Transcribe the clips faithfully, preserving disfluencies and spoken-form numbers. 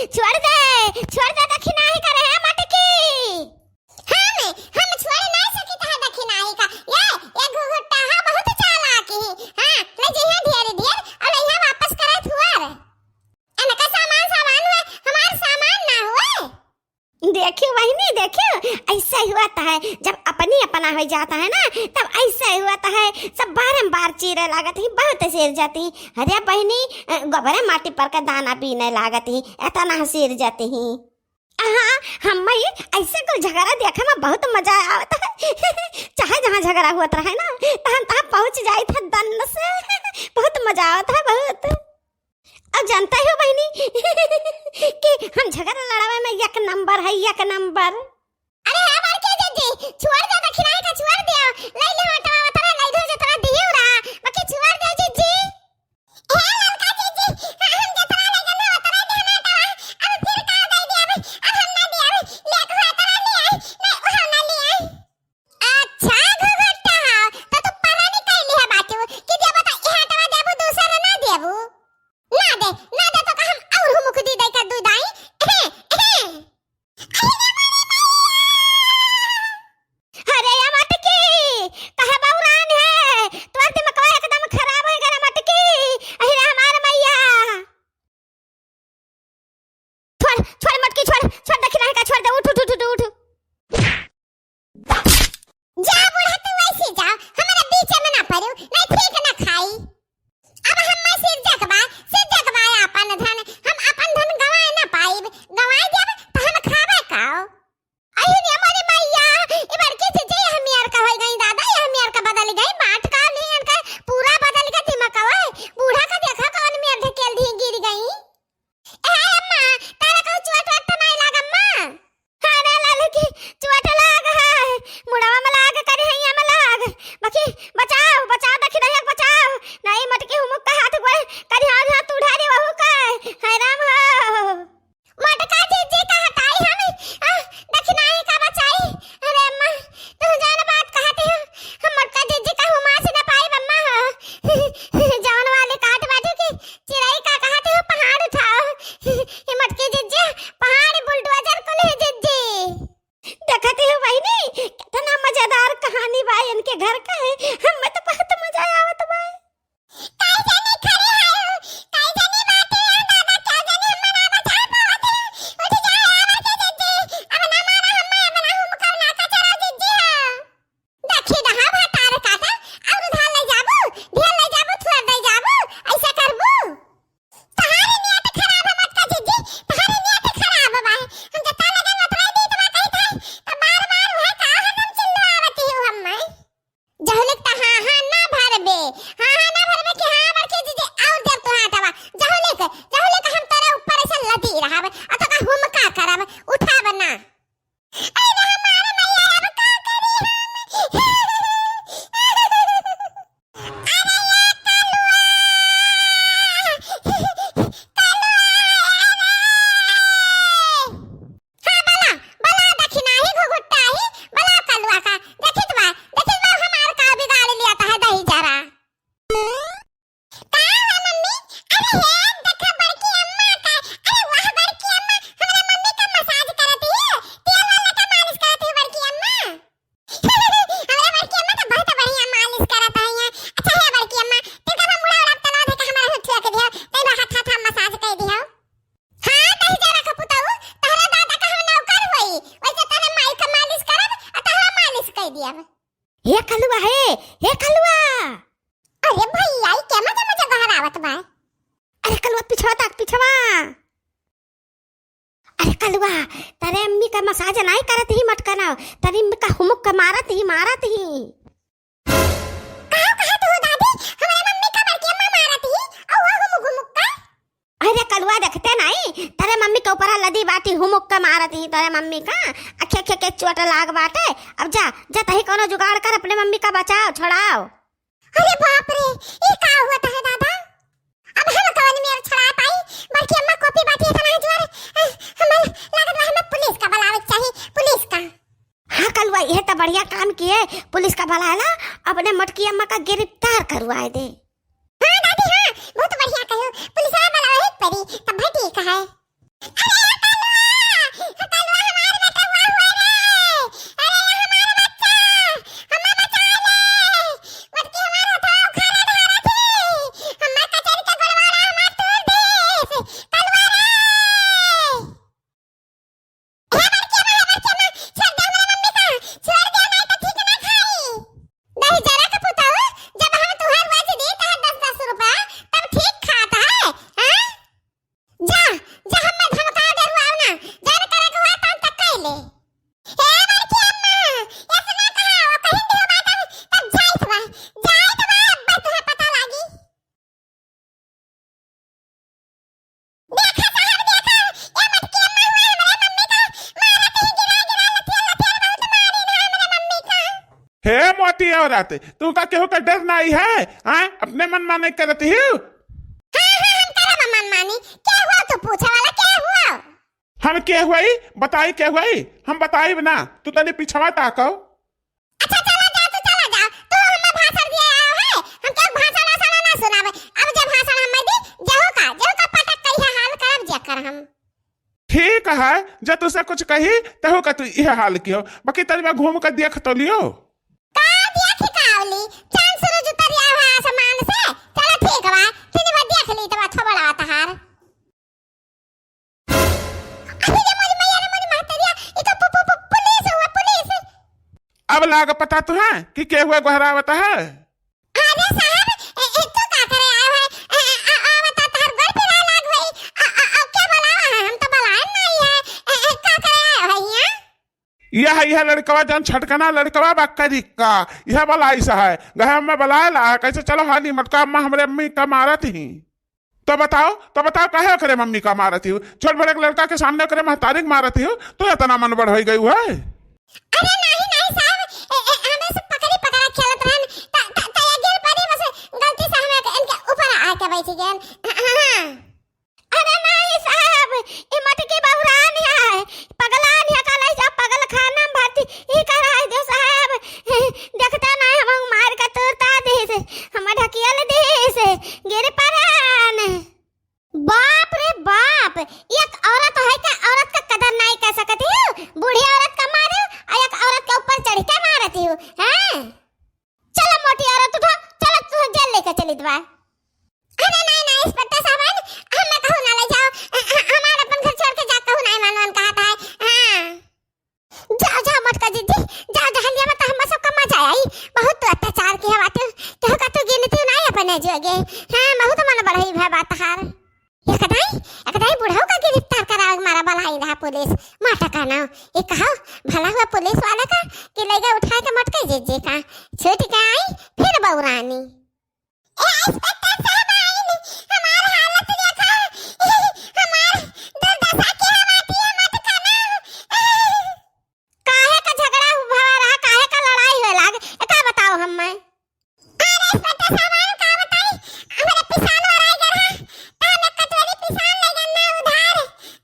छोड़ दे, छोड़ दे दखिनाही का रे मटकी। हम, हम छोड़ नाहीं सकित है दखिनाही का। ये, ये घुघुट्टा हा बहुत चालाक ही। हाँ, ले जइहा ढेर ढेर, अउर लइहा वापस करे थुअर। इनका सामान सामान हुए, हमार सामान ना हुए। देखियो बहिनी, देखियो, ऐसा ही होत है, जब अपनी अपना होइ जात है ना, तब ऐसा ही होत है, सब बारंबार चीरे लागत ही, बहुत सिर जाती। अरे बहिनी, अ, गोबरे माटी पर के दाना बीने लागत ही, एतना सिर जाती ही। हाँ, हम्मे ऐसे कुल झगड़ा देखे मा बहुत मजा आवत है। चाहे जहाँ झगड़ा होत रहे ना, तहाँ तहाँ पहुँच जाइत है दन्न से। बहुत मजा आवत है, बहुत। अब जानत हो बहिनी कि हम झगड़ा लड़ावे मा एक नंबर है, एक नंबर। अरे हमार के जीजी, छोड़ दे दखिनाही का, छोड़ दे। लइ ले हटवा, उतना लइ दो जतना दियो रहा, बाकी छोड़ दे जीजी। हे ललका जीजी, हाँ, हम जतना लइ गन उतना देना तवा, अब फिर का दइ देब, अब हम ना देब, लेक हो उतना ले आई, नहीं, हम ना ले आई। अच्छा, घुघुट्टा, तो तू परानी कइली है बाटू कि देबो तो ए हटवा देबो, दूसर ना देबो? ना दे, ना दे तो का हम अउर हुमुक दी दइ कर दू दाई? एहे, एहे। अरे या मटकी, कहे बौरान है, तोर दिमगवा एकदम खराब होइ गया मटकी। अरे हमार मैया। छोड़, छोड़ मटकी, छोड़, छोड़, दखिनाही का छोड़ दे, उठ, उठ, उठ, उठ, उठ। जा बूढ़ा, तू वैसे जा, हमारे बीच में ना पड़ू, नहीं ठीक ना खाई। अब हम सिर जकबा, सिर जकबा अपन धन, हम अपन धन गवाए ना पाइब, गवाए देब तो हम खाबे काओ। अरे रे हमारी मैया, ई बड़की जीजी यह मेर का होइ गई दादा, यह मेर का बदल गई, बाट का नहीं इनका पूरा बदल गया दिमाग का, ओए, बूढ़ा का देखा कौन मेर ढकेल दी गिर गई। ए अम्मा, तारा कहूँ चोट वाट तो नाहीं लाग अम्मा? अरे ललकी, चोट लाग है, मुड़वा में लाग, करिहैया में लाग। बाकी बचाओ, बचाओ, दखिनैया के बचाओ। नाहीं मटकी हुमुक का हाथ गोड़, करिहा हाथ तू उठा दे वहू का। हाय राम हो। मटका जीजी का हटाई हम, आ, दखिनाही का बचाई। अरे अम्मा, तू जौन बात कहत हो, हम मटका जीजी का हुमास न पाइब अम्मा हो। जौन वाली काट बाजू की चिरई का कहत हो, पहाड़ उठाओ। ये मटकी जीजी, पहाड़ बुलडोजर कुल है जीजी। देखत हो बहिनी, कितना मजेदार कहानी बा इनके घर का है। हमें तो बहुत मजा आवत बा। काई जाने खड़े आयो, काई जाने बाटे आ दादा, क्या जाने हम ना बचा पावत है। उठ जाओ, आवा के जीजी, अब ना मारा हमें, अब ना हम कब ना का चला जीजी हो। देखी रहा भतार काटा, और उधार ले जाबू, ढेर ले जाबू, थोड़ दे जाबू, ऐसा करबू। तहारी नियत खराब है मटका जीजी, तहारी नियत खराब बा। हम जता लगे मतवाई दीत बा कही था, तो बार बार वह का हरदम चिल्लावती हो हमें। जहुलिक त हाँ हाँ ना भरबे, हाँ हाँ ना भरबे कि हाँ बड़की जीजी और देर तू हटवा। जहुलिक, जहुलिक हम तोरे ऊपर ऐसे लदी रहब, आ तो का हम का करब, उठाब ना। अरे हमारे मैया अब का करी हम? अरे या कलुआ, कलुआ, अरे। हाँ, बला, बला दखिनाही घुघुट्टाही, बला कलुआ का। देखित बा, देखित बा हमार का बिगाड़ लिया त है दही जरा। का है मम्मी? अरे हे, देखा बड़की अम्मा का। अरे वाह बड़की अम्मा, हमरा मम्मी का मसाज करत ही, तेल वाला का मालिश करत ही बड़की अम्मा। हमरा बड़की अम्मा तो बहुत बढ़िया मालिश करत है यहाँ। अच्छा हे बड़की अम्मा, तू का मुड़ा उड़ा तला दे के हमारे हुठिया के दिया, तै बा हाथ हाथ मसाज कर दिया। हाँ, दही जरा का पुताऊ, तहरा दादा का हम नौकर होई, वैसे तने माई का मालिश करब, आ तहरा मालिश कर दिया। हे कलुआ हे, हे कलुआ। अरे भैया, ई के मजा मजा बहरावत बा? अरे कलुआ, पिछवा ताक, पिछवा। अरे कलुआ, तरे अम्मी का मसाज नाई करत ही मटकना, तरे अम्मी का हुमुक के मारत ही, मारत ही। का कहत हो दादी, हमारे मम्मी का बड़की अम्मा मारत ही, और वो हुमुक हुमुक का? अरे कलुआ, देखते नाई, तरे मम्मी के ऊपर लदी बाटी, हुमुक के मारत ही तरे मम्मी का, अखे अखे के चोट लाग बाटे। अब जा, जा तही कोनो जुगाड़ कर, अपने मम्मी का बचाओ, छोड़ाओ। अरे बाप रे, ई का हुआ है दादा? अब हम कवन मेर छुड़ा पाई? बड़की अम्मा कोपी बाटी इतना जोर, अ, हमें लागत बा हमें पुलिस का बुलावे के चाही, पुलिस का। हाँ कलुआ, यह तो बढ़िया काम किए, पुलिस का बुलाला, अपने मोटकी अम्मा का गिरफ्तार करवाए दे। हाँ दादी हाँ, बहुत बढ़िया कहो, पुलिस वाला बुलावे ही पड़ी, तब भी ठीक है। अरे ती औरत, तुहका केहू का डर नाई है, हाँ? अपने मन माने करत हिउ। हाँ, हाँ, हम करब मन मानी। के हुआ तू पूछे वाला, के हुआ? हम के हुई? बताई के हुई? हम बताइब ना, तू तनी पिछवा ताकव। अच्छा, चला जा, तू चला जा। तू हमें भाषण दिए आयो है, हम के भाषण आसन ना सुनावे। अब जे भाषण हमें दी, जेहू का, जेहू का पटक कहिया हाल करब जेकर हम। ठीक है, जे तुसे कुछ कही, तेहू का तू इहे हाल किहो। बाकी तनी बा घूम के देख तो लियो। का देख का औली? चांद सूरज उतरिया हुआ आसमान से। चलो ठीक बा, तनी बा देख ली तो बा थोबड़ा तहार। अरे रे मोरी मैया रे मोरी महतरिया, ई तो पु-, पु-, पु-, पुलिस हुआ, पुलिस। अब लाग पता तुहे कि के हुए गोहरावत है? अरे साहब, ए, ए, तू का करे आयो है? ए, ए, आ, आ, बता, तोहर गोड़ पिराए लाग होई। आ, आ, आ, के बुलावा है? हम तो बुलाए नहीं है। ए, ए, का करे आयो है यहाँ? यह, यह लड़कवा जौन छटकना लड़कवा बा करी का, यह बुलाइस है। गहे में बुलाए ला है, कैसे चलो हाली मटका अम्मा हमरे अम्मी का मारत ही। तो बताओ, तो बताओ काहे ओकरे मम्मी का मारत ही? छोट बड़े के लड़का के सामने ओकरे महतारी के मारत ही, तू इतना मन बढ़ होई गई है? अरे नहीं, नहीं साहब, ए, ए, हमें सब पकड़ी पकड़ा खेलत रहन, त, त, त ये गिर पड़ी, बस गलती से हमें इनके ऊपर आके बैठ गए। हाँ, हाँ, हाँ। अरे नहीं साहब, ई मटकी बौरान है, पगलान है, कहले जा पगल खाना में भर्ती, ई कराई दे साहब, देखते नहीं हम मार के तुरता दीस, हम ढकियल दीस, गिर पड़न। बाप रे बाप, एक औरत है का औरत का कदर नहीं कर सकती हो? बूढ़ी औरत का मारे और एक औरत के ऊपर चढ़ के मारती हो, हैं? चलो मोटी औरत उठो, चलो तू जेल लेके चली दवा। अरे नहीं, नहीं, इंस्पेक्टर साहब, हमें कहूँ ना ले जाओ। अ, अ, हमार अपन घर छोड़ के जा, कहूँ नहीं मानवन कहत है। हाँ। जाओ, जाओ मोटका जीजी, जाओ, जहलिया में तो हम सबका मजा आई। बहुत तू अत्याचार किया बाटे, केहू का तू गिनती नहीं अपने जोगे। हाँ, बहुत मन बढ़ई भा बात हार। एकदाई, एकदाई बुढ़ऊ का गिरफ्तार करावे के मारा बलाई रहा पुलिस, माटा का नाव। ये कहो, भला हुआ पुलिस वाला का कि लइगा उठा के मोटका जीजी का। छूट के आई, फिर बौरानी। ए, इंस्पेक्टर साहब आइन, हमार हालत देखा, हमार दुर्दशा के हमार दिया मत खाना। काहे का झगड़ा भवा रहा, काहे का लड़ाई होए लाग, एका बताओ हम्मे। अरे इंस्पेक्टर साहब आइन, का बताई, हमरे पिसान वराई गए रहा, त हम एक कटोरी पिसान ले गए ना उधार,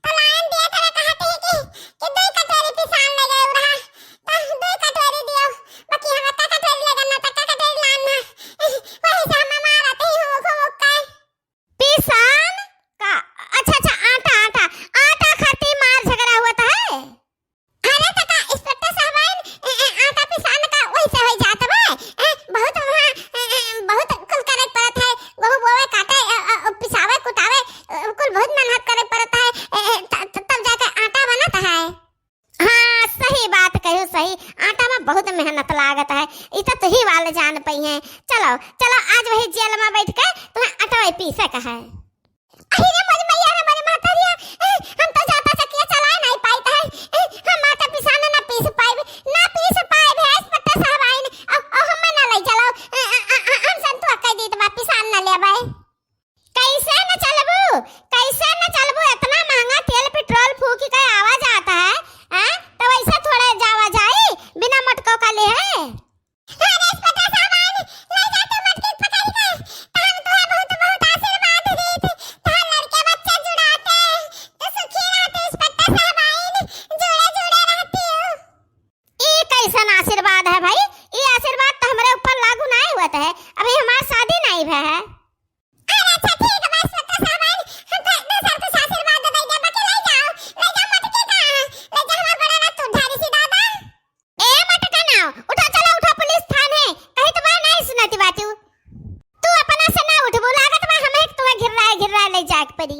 त लाइन दिया त कहते हैं कि, कि दो कटोरी पिसान ले गए रहा, त दो कटोरी दियो, बाकी हम एक कटोरी ले गए ना, त एक कटोरी लान ना, वही से हम मारत ही हूँ, घूम के। पिसान का? अच्छा, अच्छा, आटा, आटा, आटा खातिर मार झगड़ा हुआ था है? अरे त का इंस्पेक्टर साहब आइन, ए, ए, आटा पिसान का वैसे हो जात बा? ए, बहुत वहाँ, ए, ए, बहुत कुल करे पड़त है, गहूँ बोवे, काटे, ए, ए, पिसावे, कुटावे, ए, कुल बहुत मेहनत करे पड़त है, ए, ए, त-, त-, तब जाके आटा बनत है। हाँ, सही बात कहो, सही। आटा में बहुत मेहनत लागत है, ई तो तुही वाले जान पई हैं। चलो, चलो, आज वही जेल में बैठ के तुम्हें आटा पीसे का है। अरे रे मोरी मैया रे मोरी महतरिया, ए, हम तो जाता चकिया चलाए नहीं पाइत है। ए, हम आटा पिसाना ना पीस पाइब, ना पीस पाइब है, इंस्पेक्टर साहब आइन, अब, अब हमें ना ले चलो। ए, ए, ए, ए, हम संतुआ कह दीत बा, पिसान ना लेबै। कैसे न चलबू, कैसे न चलबू? इतना महंगा तेल पेट्रोल फूक के आवा जाता है, हैं? तो वैसे थोड़े जावा जाई बिना मटको का ले है। अरे इंस्पेक्टर साहब आइन, ले जाते मटकी पकड़ के, तो हम तुहे बहुत, बहुत आशीर्वाद दीत, तोहार लड़के बच्चे जुड़ाते, तो सुखी रहते इंस्पेक्टर साहब आइन, जुड़े जुड़े रहती हूँ। ई कैसन आशीर्वाद है भाई? ई आशीर्वाद तो हमरे ऊपर लागू नहीं होत है, अभी हमार शादी नहीं भय है। अरे अच्छा ठीक बा, इंस्पेक्टर साहब आइन, हम तो दूसर कुछ आशीर्वाद दे देब, बाकी ले जाओ, ले जाओ मटकी का, ले जाओ हमार बड़ा ना तू झाड़ी सी दादा। ए मटका ना, उठो चलो, उठो पुलिस थाने, कही तो बा नहीं सुनती बातू। तू अपना से ना उठबू, लागत बा हमें तुम्हें घिर्राए घिर्राए ले जाए के पड़ी।